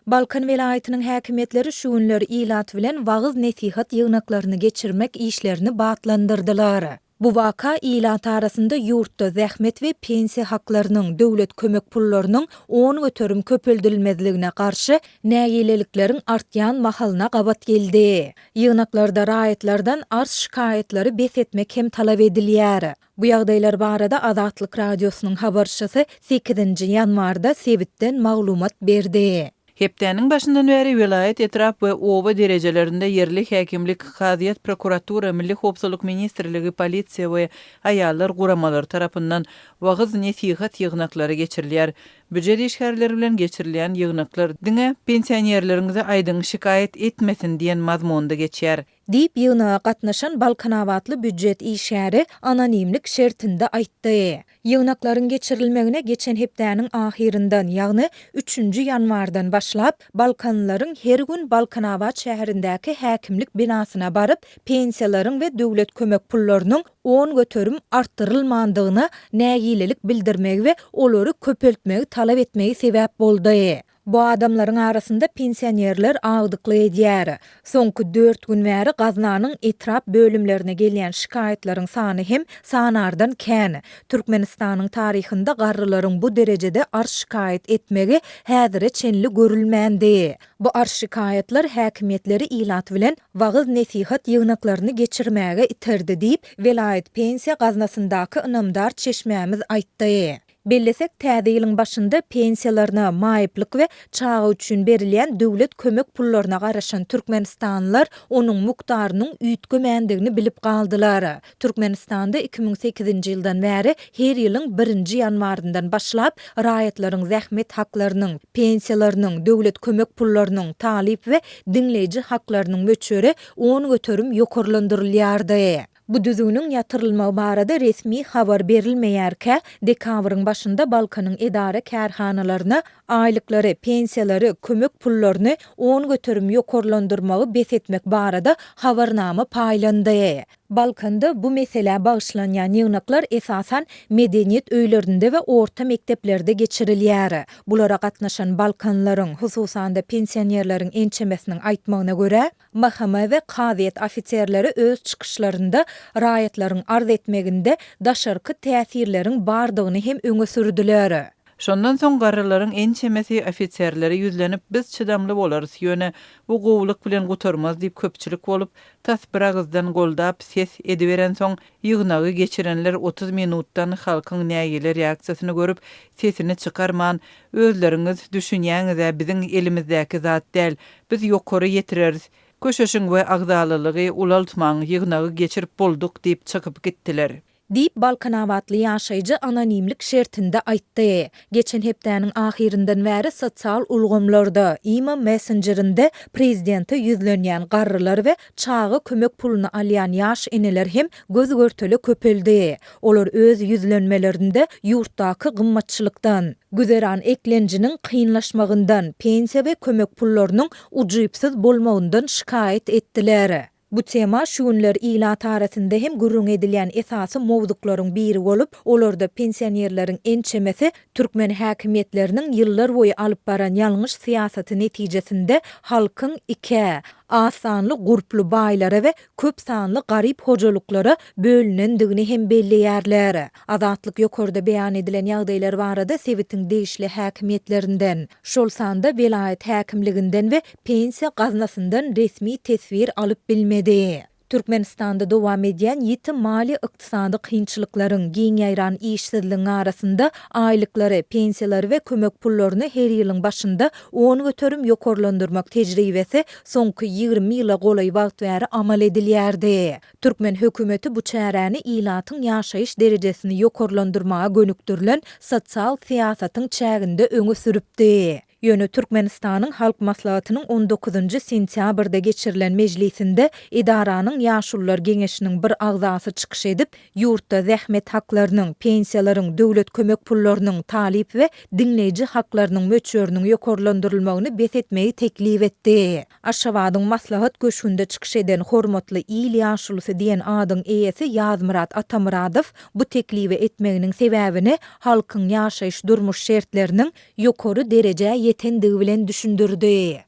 Balkan welaýatynyň häkimiýetleri şu günler ilat bilen wagyz-nesihat ýygnaklaryny geçirmek işlerini batlandyrdylar. Bu waka ilat arasynda ýurtda zähmet we pensiýa haklarynyň, döwlet kömek pullarynyň 10% köpeldilmezligine garşy nägilelikleriň artýan mahalyna gabat geldi. Ýygnaklarda raýatlardan arz-şikaýatlary bes etmek hem talap edilýär. Bu ýagdaýlar barada Azatlyk Radiosynyň habarçysy sekizinji ýanwarda sebitden maglumat berdi. Hepdäniň başyndan bäri welaýat, etrap we oba derejelerinde ýerli häkimlik, kazyýet, prokuratura, Milli howpsuzlyk ministrligi, polisiýa we aýallar guramalary tarapyndan wagyz-nesihat ýygnaklary geçirilýär. Býujet işgärleri bilen geçirilýän ýygnaklar diňe pensionerleriňize aýdyň, şikaýat etmesin diýen mazmunda geçýär. Diýip, ýygnaga gatnaşan balkanabatly býujet işgäri anonimlik şertinde aýtdy. Ýygnaklaryň geçirilmegine geçen hepdäniň ahyryndan, ýagny üçünji ýanwardan başlap, balkanlylaryň her gün Balkanabat şäherindäki häkimlik binasyna baryp, pensiýalaryň we döwlet kömek pullarynyň 10% artdyrylmandygyna nägilelik bildirmegi we olary köpeltmegi talap etmegi sebäp boldy. Bu adamlaryň arasynda pensionerler agdyklyk edýär. Soňky dört gün bäri gaznanyň etrap bölümlerine gelýän şikaýatlaryň sany hem sanardan kän. Türkmenistanyň taryhynda garrylaryň bu derejede arz-şikaýat etmegi häzire çenli görülmändi. Bu arz-şikaýatlar häkimiýetleri ilat bilen wagyz-nesihat ýygnaklaryny geçirmäge iterdi diýip, welaýat pensiýa gaznasyndaky ynamdar çeşmämiz aýtdy. Bellesek, täze ýylyň başynda pensiýalaryna, maýyplyk we çaga üçin berilýän döwlet kömek pullaryna garaşan türkmenistanlylar onuň mukdarynyň üýtgemändigini bilip galdylar. Türkmenistanda 2008-nji ýyldan bäri her ýylyň birinji ýanwaryndan başlap raýatlaryň zähmet haklarynyň, pensiýalarynyň, döwlet kömek pullarynyň, talyp we diňleýji haklarynyň möçberi 10% ýokarlandyrylýardy. Bu düzgüniň ýatyrylmagy barada resmi habar berilmeýärkä, dekabryň başynda Balkanyň edara-kärhanalaryna aýlyklary, pensiýalary, kömek pullaryny 10% ýokarlandyrmagy bes etmek barada habarnama paýlandy. Balkanda bu meselä bagyşlanýan ýygnaklar esasan medeniýet öýlerinde we orta mekdeplerde geçirilýär. Bulara gatnaşan balkanlaryň, hususan-da pensionerleriň ençemesiniň aýtmagyna görä, MHM we kazyýet ofiserleri öz çykyşlarynda raýatlaryň arz etmeginde daşarky täsirleriň bardygyny hem öňe sürdüler. Şondan soň garrylaryň ençemesi ofiserlere ýüzlenip, biz çydamly bolarys, ýöne bu gowulyk bilen gutarmaz diýip köpçülik bolup, tas biragyzdan goldap ses ediberensoň, ýygnagy geçirenler 30 minutdan halkyň nägile reaksiýasyny görüp, sesini çykarman, özleriňiz düşünýäňiz-ä biziň elimizdäki zat däl, Biz ýokary ýetireris. Köşeşiň we agzalalygy ulaltmaň, ýygnagy geçirip bolduk diýip çykyp gitdiler. Diýip, balkanabatly ýaşaýjy anonimlik şertinde aýtdy. Geçen hepdäniň ahyryndan bäri sosial ulgamlarda, imo messenjerinde prezidente ýüzlenýän garrylar we çaga kömek puluny alýan ýaş eneler hem göz-görtele köpeldi. Olar öz ýüzlenmelerinde ýurtdaky gymmatçylykdan, güzeran eklenjiniň kynlaşmagyndan, pensiýa we kömek pullarynyň ujypsyz bolmagyndan şikaýat etdiler. Bu tema şu günler ilat arasynda hem gürrüň edilýän esasy mowzuklaryň biri bolup, olarda pensionerleriň ençemesi türkmen häkimiýetleriniň ýyllarboýy alyp baran ýalňyş syýasaty netijesinde halkyň ikä, az sanly gurply baýlara we köp sanly garyp hojalyklara bölünendigini hem belleýärler. Azatlyk ýokarda beýan edilen ýagdaýlar barada sebitiň degişli häkimiýetlerinden, şol sanda welaýat häkimliginden we pensiýa gaznasyndan resmi teswir alyp bilmedi. Türkmenistanda dowam edýän ýiti maliýe-ykdysady kynçylyklaryň, giň ýaýran işsizligiň arasynda aýlyklary, pensiýalary we kömek pullaryny her ýylyň başynda 10% ýokarlandyrmak tejribesi soňky 20 ýyla golaý wagt bäri amal edilýärdi. Türkmen hökümeti bu çäräni ilatyň ýaşaýyş derejesini ýokarlandyrmaga gönükdirilen sosial syýasatyň çäginde öňe sürüpdi. Ýöne Türkmenistanyň Halk Maslahatynyň on dokuzynjy sentýabrda geçirilen mejlisinde edaranyň Ýaşulular geňeşiniň bir agzasy çykyş edip, ýurtda zähmet haklarynyň, pensiýalaryň, döwlet kömek pullarynyň, talyp we diňleýji haklarynyň möçberiniň ýokarlandyrylmagyny bes etmegi teklip etdi. Aşgabadyň Maslahat köşgünde çykyş eden Hormatly il ýaşulusy diýen adyň eýesi Ýazmyrat Atamyradow bu teklibi etmeginiň sebäbini halkyň ýaşaýyş-durmuş şertleriniň ýokary derejä ýetmeginde. ýetendigi bilen düşündirdi.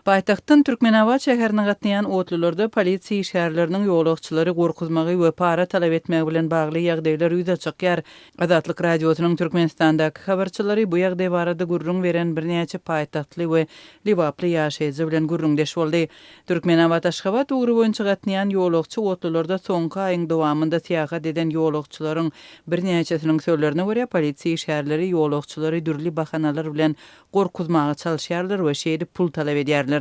Paýtagtdan Türkmenabat şäherine gatnaýan otlularda polisiýa işgärleriniň ýolagçylary gorkuzmagy we para talap etmegi bilen bagly ýagdaýlar ýüze çykýar. Azatlyk Radiosynyň Türkmenistandaky habarçylary bu ýagdaý barada gürrüň beren birnäçe paýtagtly we lebaply ýaşaýjy bilen gürrüňdeş boldy. Türkmenabat-Aşgabat ugry boýunça gatnaýan ýolagçy otlularda soňky aýyň dowamynda syýahat eden ýolagçylaryň birnäçesiniň sözlerine görä, polisiýa işgärleri ýolagçylary dürli bahanalar bilen gorkuzmaga çalyşýarlar we şeýdip pul talap edýärler.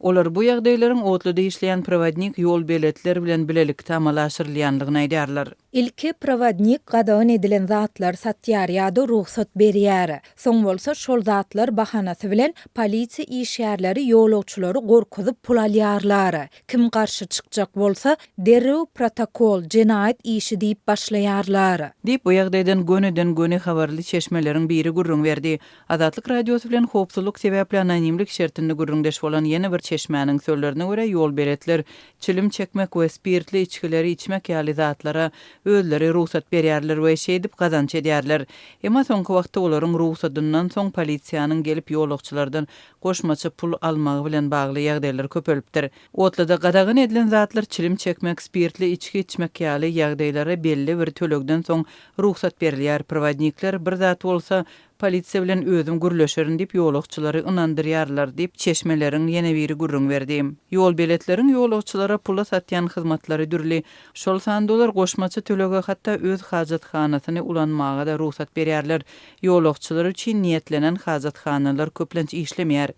Olar bu ýagdaýlaryň otluda işleýän prowodnik ýolbeletler bilen bilelikde amala aşyrylýandygyny aýdýarlar. Ilki prowodnik gadagan edilen zatlary satýar ýa-da rugsat berýär. Soň bolsa şol zatlar bahanasy bilen polisiýa işgärleri ýolagçylary gorkuzyp pul alýarlar. Kim garşy çykjak bolsa, derrew protokol, jenaýat işi diýip başlaýarlar. Diýip, bu ýagdaýdan gönüden-göni habarly çeşmeleriň biri gürrüň berdi. Azatlyk Radiosy bilen howpsuzlyk sebäpli anonimlik şertinde gürrüňdeş bolan ýene bir çeşmäniň sözlerine görä, ýolbeletler çilim çekmek we spirtli içgileri içmek ýaly zatlara özleri rugsat berýärler we şeýdip gazanç edýärler. Emma soňky wagtda olaryň rugsadyndan soň polisiýanyň gelip ýolagçylardan goşmaça pul almagy bilen bagly ýagdaýlar köpelipdir. Otluda gadagan edilen zatlar çilim çekmek, spirtli içgi içmek ýaly ýagdaýlara belli bir tölegden soň rugsat berilýär. Prowodnikler bir zat bolsa, polisiýa bilen özüm gürleşerin diýip ýolagçylary ynandyrýarlar diýip, çeşmeleriň ýene biri gürrüň berdi. Ýolbeletleriň ýolagçylara pula satýan hyzmatlary dürli. Şol sanda olar goşmaça tölege hatda öz hajathanasyny ulanmaga-da rugsat berýärler. Ýolagçylar üçin niýetlenen hajathanalar köplenç işlemeýär.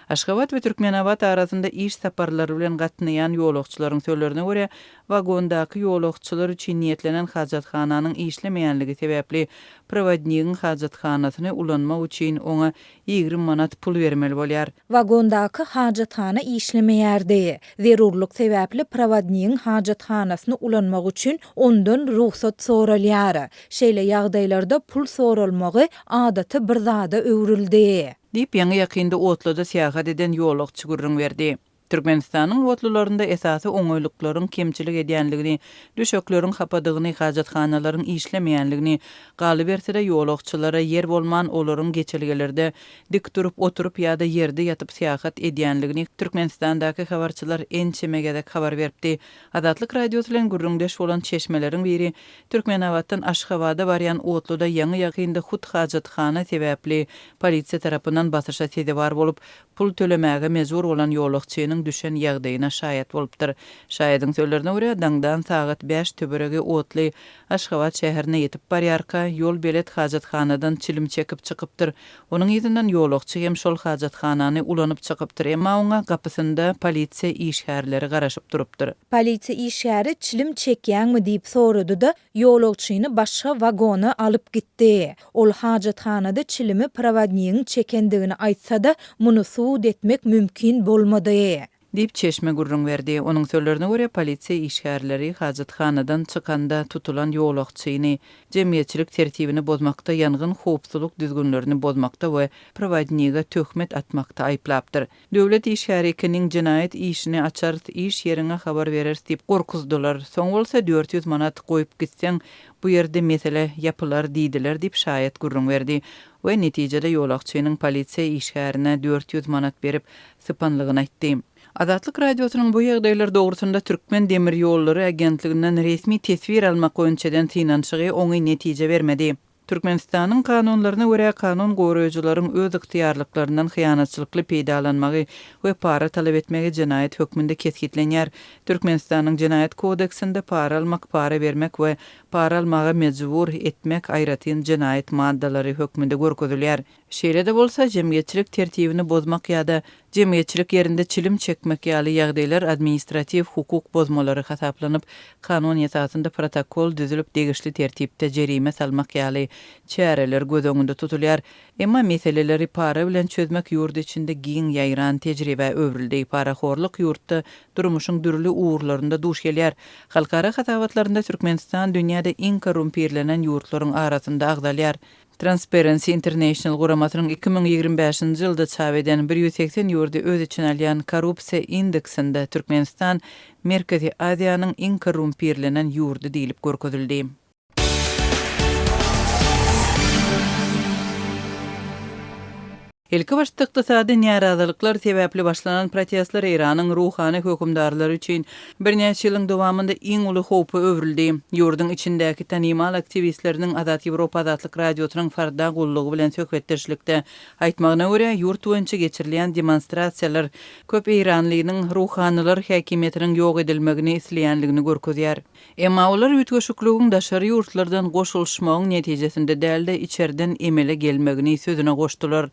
Aşgabat we Türkmenabat arasynda iş saparlary bilen gatnaýan ýolagçylaryň sözlerine görä, wagondaky ýolagçylar üçin niýetlenen hajathananyň işlemeýänligi sebäpli, prowodnigiň hajathanasyny ulanmak üçin oňa 20 manat pul bermeli bolýar. Wagondaky hajathana işlemeýärdi. Zerurlyk sebäpli prowodnigiň hajathanasyny ulanmak üçin ondan rugsat soralýar. Şeýle ýagdaýlarda pul soralmagy adaty bir zada öwrüldi. Diýip, ýaňy-ýakynda otluda syýahat eden ýolagçy gürrüň berdi. Türkmenistanyň otlularynda esasy oňaýlyklaryň kemçilik edýänligini, düşekleriň hapadygyny, hajathanalaryň işlemeýänligini, galyberse-de, ýolagçylara ýer bolman, olaryň geçelgelerde dik durup, oturyp ýa-da ýerde ýatyp syýahat edýänligini Türkmenistandaky habarçylar ençeme gezek habar beripdi. Azatlyk Radiosy bilen gürrüňdeş bolan çeşmeleriň biri Türkmenabatdan Aşgabada barýan otluda ýaňy-ýakynda hut hajathana sebäpli polisiýa tarapyndan basyşa sezewar bolup, pul tölemäge mejbur bolan ýolagçynyň düşen ýagdaýyna şaýat bolupdyr. Şaýadyň sözlerine görä, daňdan sagat bäş töweregi otly Aşgabat şäherine ýetip barýarka, ýolbelet hajathanadan çilim çekip çykypdyr. Onuň yzyndan ýolagçy hem şol hajathanany ulanyp çykypdyr, emma oňa gapysynda polisiýa işgärleri garaşyp durupdyr. Polisiýa işgäri çilim çekýäňmi diýip sorady-da, ýolagçyny başga wagona alyp gitdi. Ol hajathanada çilimi prowodnigiň çekendigini aýtsa-da, muny subut etmek mümkin bolmady. Diýip, çeşme gürrüň berdi. Onuň sözlerine görä, polisiýa işgärleri hajathanadan çykanda tutulan ýolagçyny jemgyýetçilik tertibini bozmakda, ýangyn howpsuzlyk düzgünlerini bozmakda we prowodnige töhmet atmakda aýyplapdyr. Döwlet işgäri ekeniň, jenaýat işini açarys, iş ýeriňe habar bereris diýip gorkuzdylar. Soň bolsa 400 manat goýup gitseň, bu ýerde mesele ýapylar diýdiler diýip, şaýat gürrüň berdi we netijede ýolagçynyň polisiýa işgärine 400 manat berip, sypanlygyny aýtdy. Azatlyk Radiosynyň bu ýagdaýlar dogrusynda Türkmen demir ýollary agentliginden resmi teswir almak boýunça eden synanyşygy oňyn netije bermedi. Türkmenistanyň kanunlaryna görä, kanun goraýjylaryň öz ygtyýarlyklaryndan hyýanatçylykly peýdalanmagy we para talap etmegi jenaýat hökmünde kesgitlenýär. Türkmenistanyň Jenaýat kodeksinde para almak, para bermek we para almaga mejbur etmek aýratyn jenaýat maddalary hökmünde görkezilýär. Şeýle-de bolsa, jemgyýetçilik tertibini bozmak ýa-da jemgyýetçilik ýerinde çilim çekmek ýaly ýagdaýlar administratiw hukuk bozmalary hasaplanyp, kanun esasynda protokol düzülip degişli tertipde jerime salmak ýaly çäreler göz öňünde tutulýar. Emma meseleleri para bilen çözmek ýurt içinde giň ýaýran tejribä öwrüldi. Parahorluk ýurtda durmuşyň dürli ugurlarynda duş gelýär. Halkara hasabatlarynda Türkmenistan dünýäde iň korrumpirlenen ýurtlaryň arasynda agzalýar. Transparency International guramasynyň 2025-nji ýylda çap eden 180 ýurdy öz içine alýan Korrupsiýa indeksinde Türkmenistan Merkezi Aziýanyň iň korrumpirlenen ýurdy diýlip görkezildi. Ilkibaşda ykdysady närazylyklar sebäpli başlanan protestler Eýranyň ruhany hökümdarlary üçin birnäçe ýylyň dowamynda iň uly howpa öwrüldi. Ýurduň içindäki tanymal aktiwistleriniň Azat Ýewropa Azatlyk Radiosynyň Farda gullugy bilen söhbetdeşlikde aýtmagyna görä, ýurt boýunça geçirilýän demonstrasiýalar köp eýranlynyň ruhanylar häkimiýetiniň ýok edilmegini isleýänligini görkezýär. Emma olar üýtgeşikligiň daşary ýurtlardan goşulyşmagyň netijesinde däl-de, içerden emele gelmegini sözüne goşdular.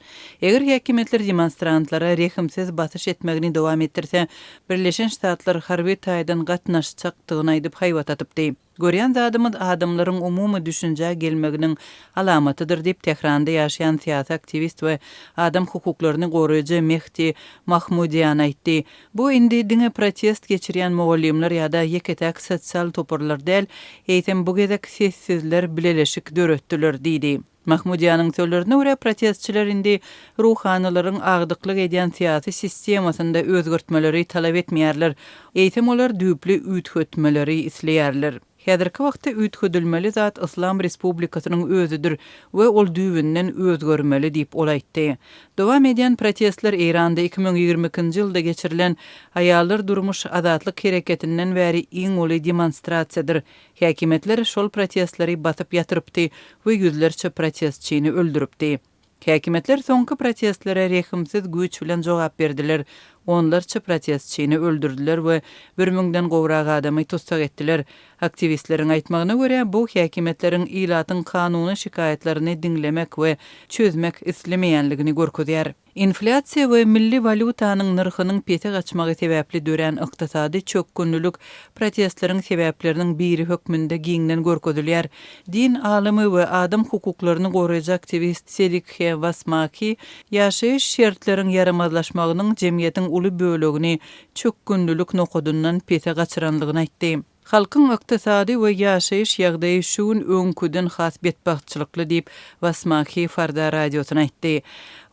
Eger häkimiýetler demonstrantlara rehimsiz basyş etmegini dowam etdirse, Birleşen Ştatlar harby taýdan gatnaşjakdygyny aýdyp haýbat atypdy. Görýän zadymyz adamlaryň umumy düşünjä gelmeginiň alamatydyr diýip, Tähranda ýaşaýan syýasy aktiwist we adam hukuklaryny goraýjy Mehdi Mahmudian aýtdy. Bu indi diňe protest geçirýän mugallymlar ýa-da ýeke-täk sosial toparlar däl, eýsem bu gezek sessizler bileleşik döretdiler diýdi. Mahmudiýanyň sözlerine görä, protestçiler indi ruhanylaryň agdyklyk edýän syýasy sistemasynda özgertmeleri talap etmeýärler, eýsem olar düýpli üýtgetmeleri isleýärler. Häzirki wagtda üýtgedilmeli zat Yslam Respublikasynyň özüdir we ol düýbünden özgermeli diýip, ol aýtdy. Dowam edýän protestler Eýranda 2022-nji ýylda geçirilen Aýallar durmuş azatlyk hereketinden bäri iň uly demonstrasiýadyr. Häkimiýetler şol protestleri basyp ýatyrypdy we ýüzlerçe protestçini öldüripdi. Häkimiýetler soňky protestlere rehimsiz güýç bilen jogap berdiler, onlarça protestçini öldürdiler we bir müňden gowrak adamy tussag etdiler. Aktiwistleriň aýtmagyna görä, bu häkimiýetleriň ilatyň kanuny şikaýatlaryny diňlemek we çözmek islemeýänligini görkezýär. Inflýasiýa we milli walýutanyň nyrhynyň pese gaçmagy sebäpli dörän ykdysady çökgünlilik protestleriň sebäpleriniň biri hökmünde giňden görkezilýär. Din alymy we adam hukuklaryny goraýjy aktiwist Selikhe Wasmaki ýaşaýyş şertleriň ýaramazlaşmagynyň jemgyýetiň uly bölegini çökgünlilik nokadyndan pese gaçyranlygyny aýtdy. Halkyň ykdysady we ýaşaýyş ýagdaýy şu gün öňküden has betbagtçylykly diýip, Wasmahi Farda radiosyna aýtdy.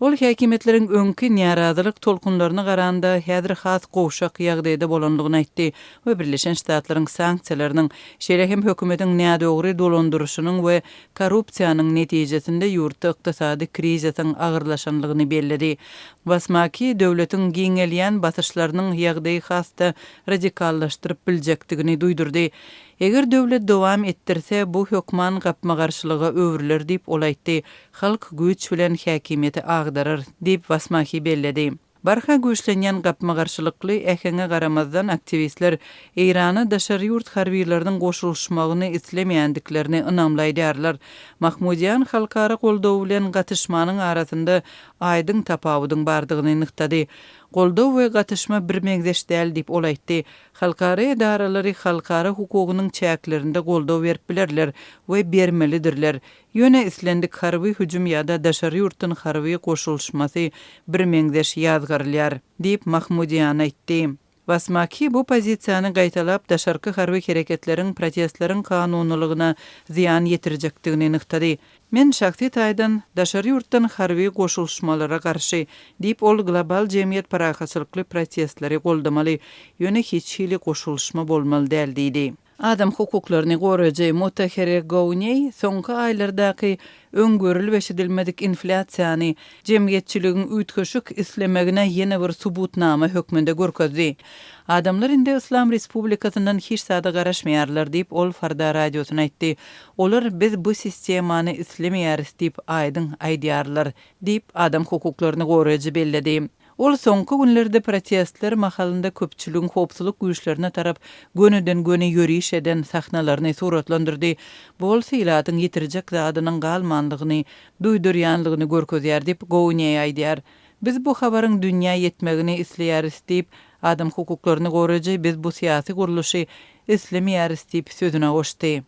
Ol häkimiýetleriň öňki närazylyk tolkunlaryna garanda häzir has gowşak ýagdaýda bolandygyny aýtdy we Birleşen Ştatlaryň sanksiýalarynyň, şeýle hem hökümetiň nädogry dolandyryşynyň we korrupsiýanyň netijesinde ýurtda ykdysady krizisiň agyrlaşanlygyny belledi. Wasmaki döwletiň giňelýän basyşlarynyň ýagdaýy has-da radikallaşdyryp biljekdigini duýdurdy. Eger döwlet dowam etdirse, bu hökman gapma-garşylyga öwrüler diýip, ol aýtdy. Halk güýç bilen häkimiýeti agdarar, diýip, Wasmahi belledi. Barha güýçlenýän gapma-garşylykly äheňe garamazdan, aktiwistler Eýrana daşary ýurt harbylarynyň goşulyşmagyny islemeýändiklerini ynamly aýdýarlar. Mahmudian halkara goldawy bilen gatyşmanyň arasynda aýdyň tapawudyň bardygyny nygtady. Goldaw we gatyşma birmeňzeş däl diýip, ol aýtdy. Halkara edaralary halkara hukugynyň çäklerinde goldaw berip bilerler we bermelidirler. Ýöne islendik harby hüjüm ýa-da daşary ýurtdan harby goşulyşmasy birmeňzeş ýazgarylýar, diýip, Mahmudian aýtdy. Wasmaki bu pozisiýany gaýtalap, daşarky harby hereketleriň protestleriň kanunylygyna zyýan ýetirjekdigini nygtady. Men şahsy taýdan daşary ýurtdan harby goşulyşmalara garşy, diýip, ol global jemgyýet parahatçylykly protestleri goldamaly, ýöne hiç hili goşulyşma bolmaly däl diýdi. Adam hukuklaryny goraýjy Mutahere Gouneý soňky aýlardaky öň görülip-eşidilmedik inflýasiýany jemgyýetçiligiň üýtgeşik islemegine ýene bir subutnama hökmünde görkezdi. Adamlar indi Yslam Respublikasyndan hiç zada garaşmaýarlar diýip, ol Farda radiosyna aýtdy. Olar biz bu sistemany islemeýäris diýip aýdyň aýdýarlar, diýip, adam hukuklaryny goraýjy belledi. Ol soňky günlerde protestler mahalynda köpçüligiň howpsuzlyk güýçlerine tarap gönüden-göni ýöriş eden sahnalaryny suratlandyrdy. Bu bolsa ilatyň ýitirjek zadynyň galmanlygyny duýdurýanlygyny görkezýär diýip, Gouneý aýdýar. Biz bu habaryň dünýä ýetmegini isleýäris diýip, adam hukuklaryny goraýjy biz bu syýasy gurluşy islemeýäris diýip sözüne goşdy.